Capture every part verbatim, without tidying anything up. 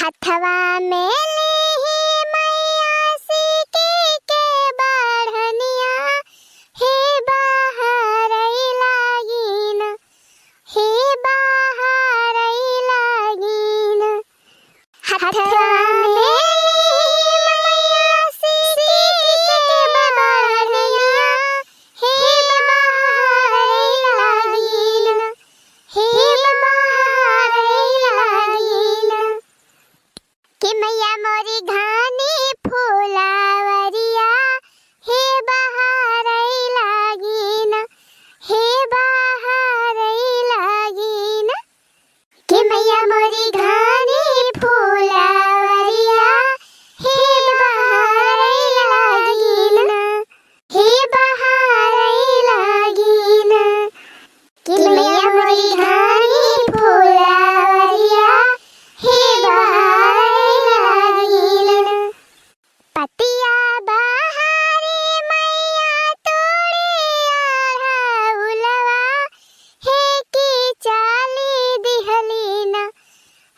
हथवा में लिही मैया सीकी के बढ़निया, हे बहरई लागिन, हे बहरई लागिन। हथवा में लिही मैया सीकी के बढ़निया, हे बहरई लागिन, हे बहरई लागिन। कि मैया मोरी घानी फुलवरिया, हे बहरई लागिन, हे बहरई लागिन। कि मैया मोरी घानी फुलवरिया, हे बहरई लागिन, हे बहरई लागिन। कि मैया मोरी घानी फुलवरिया, हे बहरई लागिन। पतिया बहारी मैया तोड़े अढ़उलवा, हे कि चाली दिहलीन,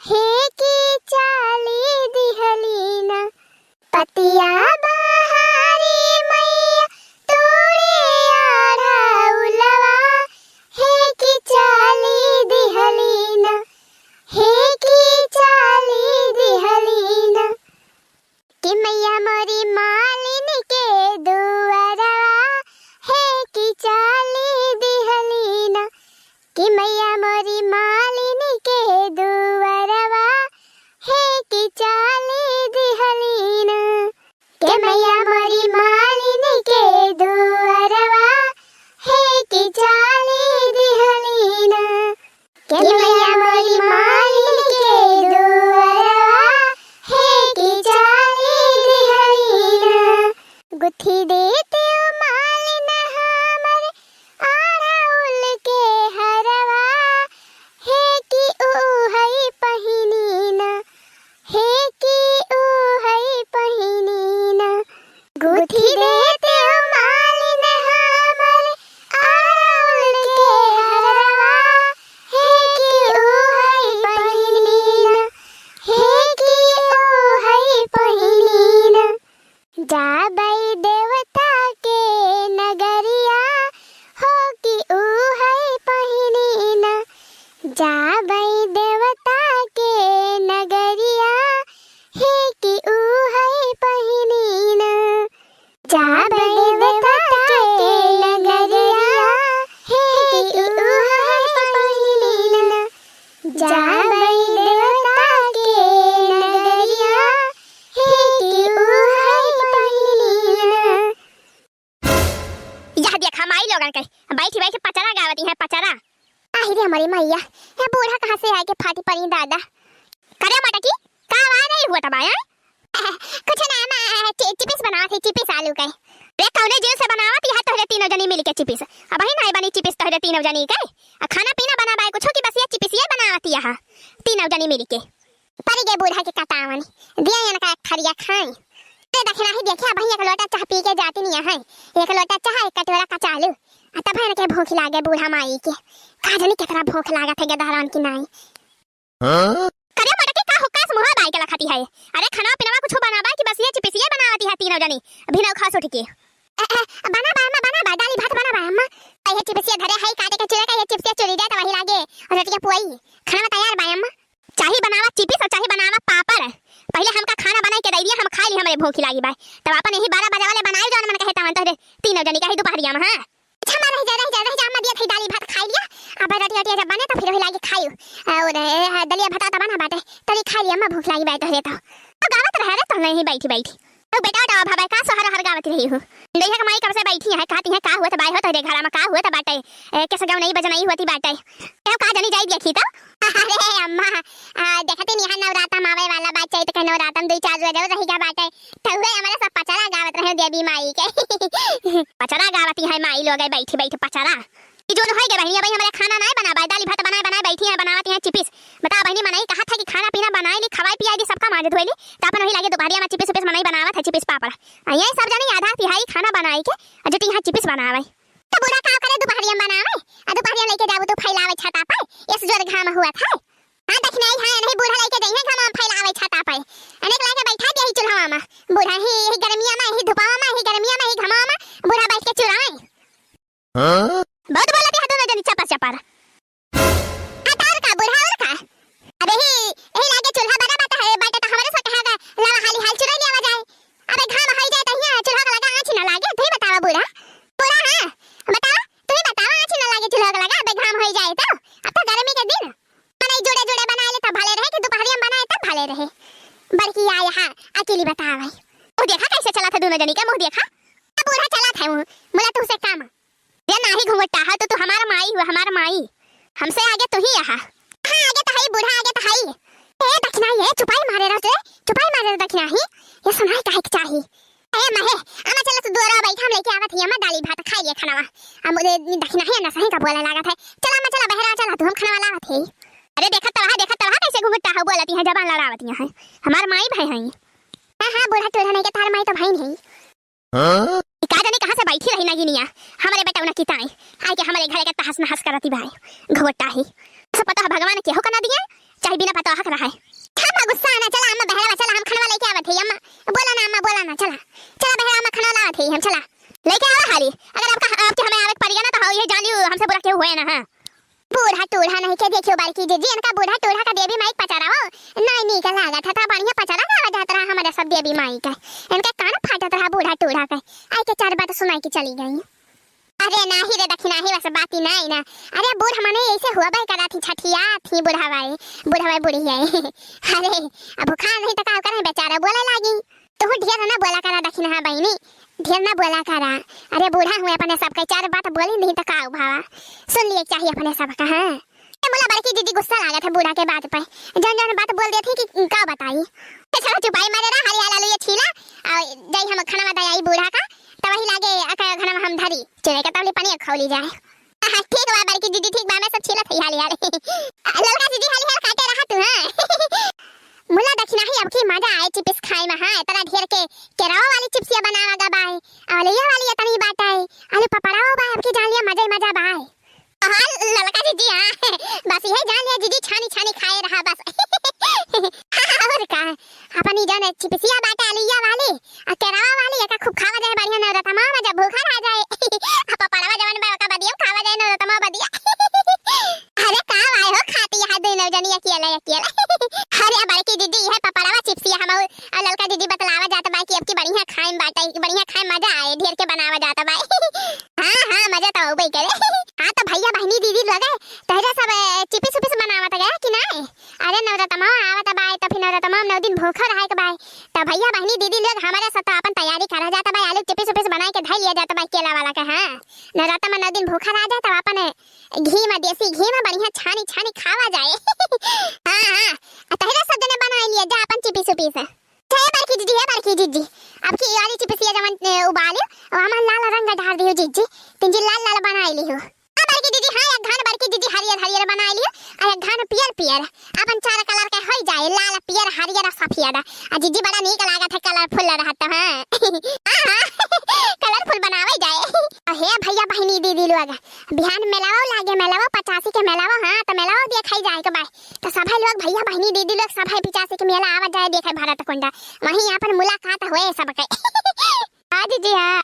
हे कि चाली दिहलीन। पतिया बहारी मैया तोड़े अढ़उलवा, हे कि चाली दिहलीन, हे कि चाली दिहलीन। कि मैया मोरी मालिन के दुअरवा, हे कि चाली दिहलीन, कि मैया मोरी मालिन के दुअरवा, हे कि चाली दिहलीन। कि मैया मोरी मालिन के दुअरवा, हे कि चाली दिहलीन। कि मैया मोरी मालिन के दुअरवा, हे कि चाली दिहलीन। गुथी देते ओ मालिन हमर अढ़उल के हरवा, हे कि उहई पहिनीन, हे कि उहई पहिनीन। गुथी देते ओ मालिन हमर अढ़उल के हरवा, हे कि उहई पहिनीन, हे कि उहई पहिनीन। जाबै देवता के नगरिया, हो कि उहई पहिनीन। जाबै देवता के नगरिया, हे कि उहई पहिनीन। जाबै देवता के नगरिया, हे कि उहई पहिनीन। जाबै देवता के नगरिया, हे कि उहई पहिनीन। यह देखा माई लोगन के बैठी बैठी पचरा गावती है, पचरा। आही रे हमरी मैया, ये बूढ़ा कहाँ से आके फाटी पड़ी दादा। करे मटकी, का आवाज नहीं हुआ तब आया? कुछ ना माँ, चि-, चिपिस बनावत है, चिपिस आलू के। रे कौने जेल से बनावत यह तोहरे तीनों जनी मिल के चिपिस? अबही नहीं बनी चिपिस तोहरे तीनों जनी के। आ खाना पीना बनाबाय कुछ कि बस ये चिपिस ये बनावत यह तीनों जनी मिल के। परी गए बूढ़ा के कटावन, दिया इनका एक थरिया खाई। ते दखिना ही देखे, अबही एक लोटा चाह पी के जाती नहीं है। एक लोटा चाह, एक कटोरा कचालू। आ तब इनके भूख लागे बूढ़ा माई के। का जानी कितना भूख लागत है गदहरान की नाई। हाँ? करे मटकी का हुक्का से मुँह बाई के लखती है। अरे खाना पीना कुछ बनाबा कि बस ये चिपिस ये बनावती है तीनों जनी। अभी ना खा सुट के। ए, ए, बनाबा अम्मा, बनाबा, दाली भात बनाबा अम्मा। ए, ये चिपिस ये धरे है काटे के चूल्हे का, ये चिपिस ये चुरी जाए तो वही लागे। और रोटी के पुआई। खाना तैयार बा अम्मा। चाही बनावा चिपिस और चाही बनावा पापड़। पहिले हमका खाना बनाई के दे दिया, हम खा ली, हमरे भूख लागी बाय। तब अपन यही बारह बजे वाले बनाई, जौन मन कहे तवन तोहरे तीनों जनी कही दोपहरिया में, हाँ। अच्छा, अम्मा, रह जा, रह जा, रह जा, अम्मा, दिया थई दाली भात खाई लिया। अब रोटी, रोटी जब बने तो फिर वही लागी खाई। और, ए, दलिया भात तो बना बाटे, तोरी खाई लिया, अम्मा, भूख लागी बाय तोहरे तो। तो गावत रहे रे, तो नहीं बैठी, बैठी। तो बेटा, बेटा, भाई, का सोहर हर गावत रही हो? देखा के माई कब से बैठी है, कहती है, का हुआ था बाय हो तोहरे घरा में, का हुआ था बाटे? ए, कैसे गाँव नहीं बजनाई हुआ थी बाटे? ए, का जानी जाई देखी तो? अरे अम्मा, आ, देखते नहीं है, नवराता में आवे वाला बा, चैत के नवराता में दुई चार रोज और रहिगा बाटे, तो हुए हमारे सब पचरा गावत रहे देवी माई के। पचरा गावती है माई लोग, बैठी बैठी पचरा। ई जोन होई गए बहिनी, अबही हमरे खाना नाय बनाबा, दाली भात बनाए बनाए बैठी हैं, बनावत हैं चिपिस। बता बहिनी, मनई कहा था कि खाना पीना बनाए ली, खवाए पियाए दी, सबका मांजे धोए ली, तो अपन वही लागे दोपहरिया में चिपिस उपिस मनई बनावत है, चिपिस पापड़। आ यही सब जनी आधा तिहाई खाना बनाए के, आ जो यहाँ चिपिस बनावे। तो बूढ़ा का करे दोपहरिया में बनावे, आ दोपहरिया लेके जाबू तो फैलावे छाता पे, इस जोर घाम हुआ था। हाँ, दखिनाई, हाँ, नहीं बूढ़ा लइके जइहे घाम फैलावे छाता रहे। बड़की आय हा, अकेली बतावै। मुँह देखा कैसे चलत है दुनो जनी का, मुँह देखा। अब बूढ़ा चलत है मुँह, मुला तुहसे काम। जे नाही घुंघटा है तो तू हमार माई हुआ, हमार माई। हमसे आगे तू ही आहा। हाँ, आगे तो हई बूढ़ा, आगे तो हई। ए दखिनाही, ए चुपाई मारे रह तू, चुपाई मारे रह दखिनाही। ये सुनाई काहे के चाही? ए महे, अम्मा चला तू दुआरा बैठा, हम लेके आवत ही अम्मा दाली भात खाई लिए खानावा। हम दखिनाही ना सही का बोले लागत है। चला अम्मा चला बहरा चला तू, हम खानावा लावत ही। अरे देखत तो रहा, देखत तो रहा कैसे घुंघटा है बोलती है, जबान लड़ावत है। हमार माई भाई हैं। हाँ हाँ बूढ़ा टूढ़ा नहीं के तार माई तो भाई नहीं। हाँ? ई का जानी कहाँ से बैठी रही नगिनिया, हमरे बेटउना की ताई आइके हमरे घरे के तहस नहस करती बाय। घोटा ही। सब पता है भगवान केहू का ना दिए, चाहे बिना पता हक रहा है। अम्मा गुस्सा ना, चला अम्मा बहरा चला, हम खाना लेके आवत है अम्मा। बोला ना अम्मा, बोला ना, चला। चला बहरा अम्मा खाना लावत है हम, चला। लेके आवा हाली, अगर आपका, आपके हमें आवे के पड़ी ना तो हाँ, ये जान लियो हमसे बुरा केहू हुए ना, हाँ। बूढ़ा टूढ़ा नहीं के देखियो बड़की जीजी, इनका बूढ़ा टूढ़ा का देवी माई के पचारावा नहीं नीक लागत है, तो बढ़िया पचारा गावा जात रहा हमारे सब देवी माई का। इनका कान फाटत रहा बूढ़ा टूढ़ा का, आइके चार बात सुनाई के चली गई। अरे नाही रे दखिनाही, बस बाती नाही ना। अरे बूढ़ मने ऐसे हुआ बे करा थी, छठिया थी बुढ़ावाए, बुढ़ावाए बूढ़ी है। अरे अब भुखार नहीं तो का करे बेचारा, बोले लागी। तू ढेर ना बोला करा दखिनहा बहिनी, ढेर ना बोला करा। अरे बूढ़ा हुए अपने सबके चार बात बोली नहीं तो का उभावा, सुन लिए चाहिए अपने सबका। हाँ ए मुला बड़की दीदी गुस्सा लागत है बूढ़ा के बात पे, जन जन बात बोल देती कि का बताई। चलो चुपाई मारे रहा, हरियाला लुए छीला, आ जाई हम खाना बताई बूढ़ा का, तब वही लागे अका घना हम धरी, चले के तबली पनिया खौली जाए। हाँ, ठीक बा बड़की दीदी, ठीक बा, मैं सब छीलत हई हाली हाली। ललका दीदी हाली हाली काटे रहा तू, हाँ। मुला दखिनाही अब की मजा आए चिप्स खाए में, हाँ, इतना ढेर के केरावा वाली चिप्सिया बनावा गा बाय, आलूया वाली इतनी बाटे, आलू पपड़ावा बाय, अब की जान लिया मजा ही मजा बाय। हाँ, ललका दीदी, हाँ, बस यही जान लिया दीदी, छानी छानी खाए रहा बस। हाँ, और का, अपनी जान चिप्सिया बाटे आलूया वाली, आ केरावा वाली एका खूब खावा जाए बढ़िया नवरतमा में जब भूखा रह जाए। आ पपड़वा जवन बा ओका बदिया खावा जाए नवरतमा बदिया। अरे का भाई हो खाती है दुनो जनी अकेले अकेले। अरे बड़की दीदी है पपड़वा चिप्सिया हम और ललका दीदी बतलावा जात बा कि अब की बढ़िया खाए में बाटे, बढ़िया खाए में मजा आए, ढेर के बनावा जात बा। हाँ हाँ मजा तो होबे करे। हाँ तो भैया बहनी दीदी लगे तहरे सब चिप्स उप्स बनावत गया कि नहीं? अरे नवरतमा आवत बा तो फिर नवरतमा में नौ दिन भूखा रहे के बा। तो भैया बहनी दीदी लोग हमारे साथ तो अपन तैयारी करा जाता बा, आलू चिप्स उप्स बनाए के धई लिया जाता बा केला वाला के। हाँ नवरात्र में नौ दिन भूखा रह जाए तब अपन घी में, देसी घी में बढ़िया छानी छानी खावा जाए। हाँ हाँ तहरे सब जने बनाए लिया जा अपन चिप्स उप्स। हे बड़की जीजी, हे बड़की जीजी, अब की वाली चिप्सिया जवन उबालियो, हमार लाल रंग ढार दियो जीजी, तीन जी लाल लाल बनाए लियो। हाँ बड़की दीदी, हाँ एक घान बड़की दीदी हरियर हरियर बनाए लियो, आ एक घान पियर पियर, अपन चार कलर के होई जाए, लाल पियर हरियर सफेद। आ जीजी बड़ा नीक लागत है कलरफुल रहत। हाँ हाँ कलरफुल बनावे जाए। हे भैया बहनी दीदी लोग, बिहान मेलावा लागे, मेलावा पचासी के मेलावा, हाँ तो मेलावा देखाई जाए के बा। तो सभे लोग भैया बहनी दीदी लोग सभे पचासी के मेला आवा जाए देखे भरत कुंडा, वहीं अपन मुलाकात होए सबके। हाँ जीजी हाँ।